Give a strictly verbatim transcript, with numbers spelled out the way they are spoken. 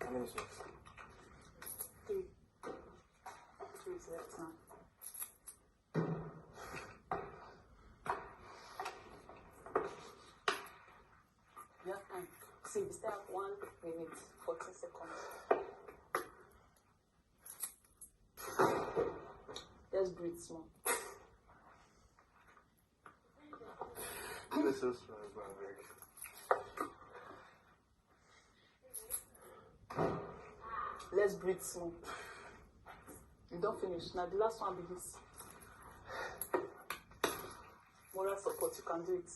How many songs? Three. Three is left now. You have time. See, we still have one minute, fourteen seconds. Just breathe small. This is strong, bro. Let's breathe small. You don't finish. Now the last one be this. Moral support, you can do it.